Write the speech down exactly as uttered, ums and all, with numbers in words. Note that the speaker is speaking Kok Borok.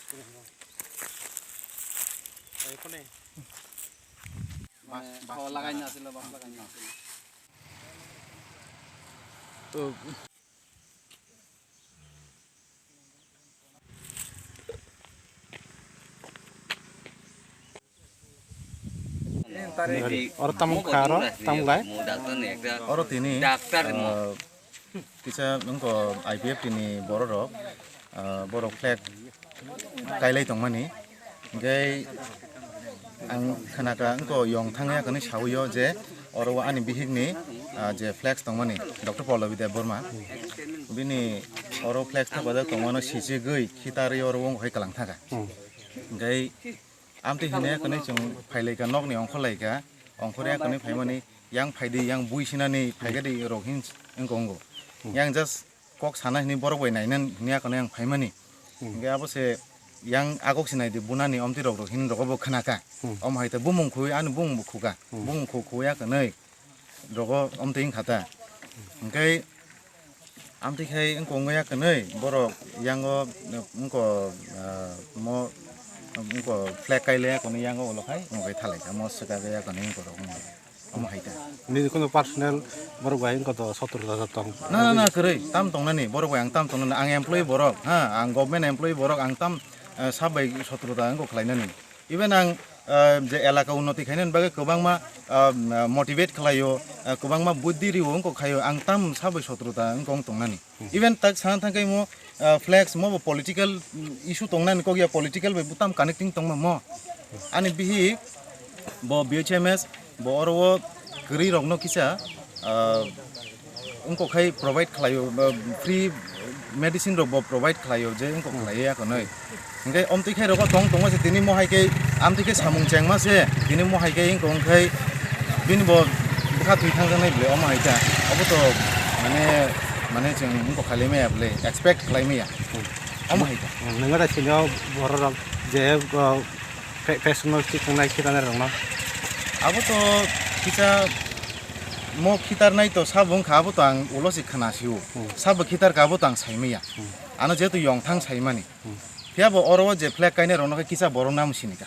Oro tamo kha oro, tamo lai? Oro tini, ah, kisa wngkha I P F T ni borok rok, ah, borok flag kailai tongmani. Hingke ang khnakha wngkha yong thangya hwnwi sawi o je oro o ani bihik ni, ah, je flex tongmani Doctor Pallavi Debbarma. Bini oro flex thapajak tongmano sichigwi khitarwi oro wngkha hai kwlang thangkha. Hingke amtwi hwnwi hwnwi chwng phailaikha, nokni ongkhorlaikha, ongkhorya hwnwi phaimani yang phaidi, yang bui sinani phaikha di rok hin wngkha wngo. Yang just kok sana hwnwi borok bai nainani hwnwi akhano yang phaimani. Hingke abo se yang agok se naidi bunani omtwi rok rok hin rogo bo khnakha. Omo hai ta bumung khui ani bumung bo khuka. Bumung khu khuya hwnwi rogo omtwi wngkha ta. Hingke amtwi khai wngkha wngya hwnwi borok yango wngkha, ah, mo wngkha flag kaile hwnwi yango ulo khai wngkha thalai kha mo swkagwi hwnwi wngkha rok wngkha. Omo hai ta. Nini kono personal borok bai wngkha to sotrota tong. Na, na, na, kwrwi. Tam tongnani, borok bai ang tam tongnani. Ang employee borok, ha, ang government employee borok, ang tam, eh, sab bai sotrota wngkha khlainani. Even ang, eh, je elaka unnoti khainani bagwi kwbangma, eh, motivate khlaio, eh, kwbangma buddhi rio wngkha khaio, ang tam sab bai sotrota wngkha wng tongnani. Even tak sana thangkai mo, ah, flex mo bo political, mm, issue tongnani kok ya political bai butam connecting tongma mo. Ani bihik bo B H M S bo oro o kwrwi rokno kisa, ah, wngkha khai provide khlaio, ba free medicine rok bo provide khlaio je wngkha khlaiya hwnwi. Hingke omtwi khai rogo tong tongo se tini mo hai khe amtwi khe samung chengma se tini mo hai khe wngkha wngkhai bini bo bwkha twi thangjaknai bwle omo hai khe abo to mane mane chwng wngkha khlai maya bwle expect khlai maya omo hai khe. Nwngo da sini borok rok je, uh, fe-, fashion no thik wngnai khitanai rok no. Abo to kisa mo khitarnai to sabo wngkha abo to ang ulo se khna sio sabo khitar kha abo to ang sai maya ano jehetu yong thang sai mani. Phiya bo oro o je flag kainai rok no khe kisa borok nam sini kha.